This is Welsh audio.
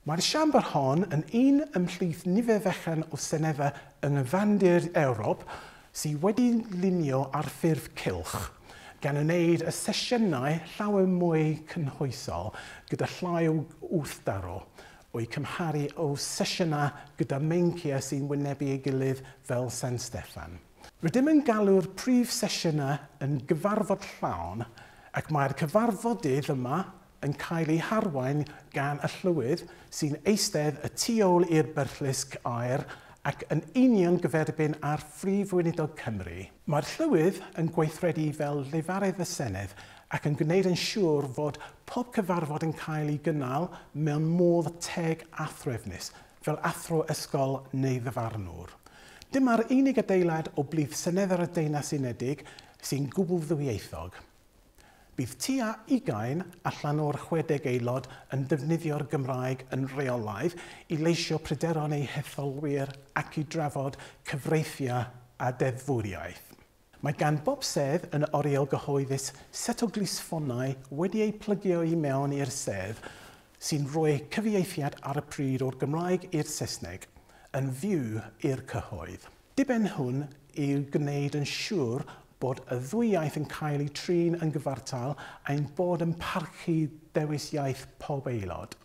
Mae'r siambr hon yn un ymhlith nifer fechan o seneddau yng nghyfandir Ewrop sydd wedi lunio ar ffurf cylch, gan wneud y sesiynau llawer mwy cynhwysol gyda llai o wrthdaro, o'u cymharu o sesiynau gyda meinciau sy'n wynebu ei gilydd fel San Steffan. Rydym yn galw'r prif sesiynau yn gyfarfod llawn, ac mae'r cyfarfodydd yma yn cael ei harwain gan y llywydd sy'n eistedd y tu ôl i'r byrllysg aer ac yn union gyferbyn â'r Phrif Weinidog Cymru. Mae'r llywydd yn gweithredu fel llefarydd y Senedd ac yn gwneud yn siŵr fod pob cyfarfod yn cael ei gynnal mewn modd teg a threfnus, fel athro ysgol neu ddyfarnwr. Dyma'r unig adeilad o blith Seneddau'r Deyrnas Unedig sy'n gwbl ddwyieithog. Bydd tua 20 allan o'r 60 aelod yn defnyddio'r Gymraeg yn rheolaidd i leisio pryderon eu hetholwyr ac i drafod cyfreithiau a deddfwriaeth. Mae gan bob sedd yn y oriel gyhoeddus set o glusffonau wedi eu plygio i mewn i'r sedd sy'n rhoi cyfieithiad ar y pryd o'r Gymraeg i'r Saesneg yn fyw i'r cyhoedd. Diben hwn yw gwneud yn siŵr bod y ddwy iaith yn cael eu trin yn gyfartal a'n bod yn parchu dewis iaith pob aelod.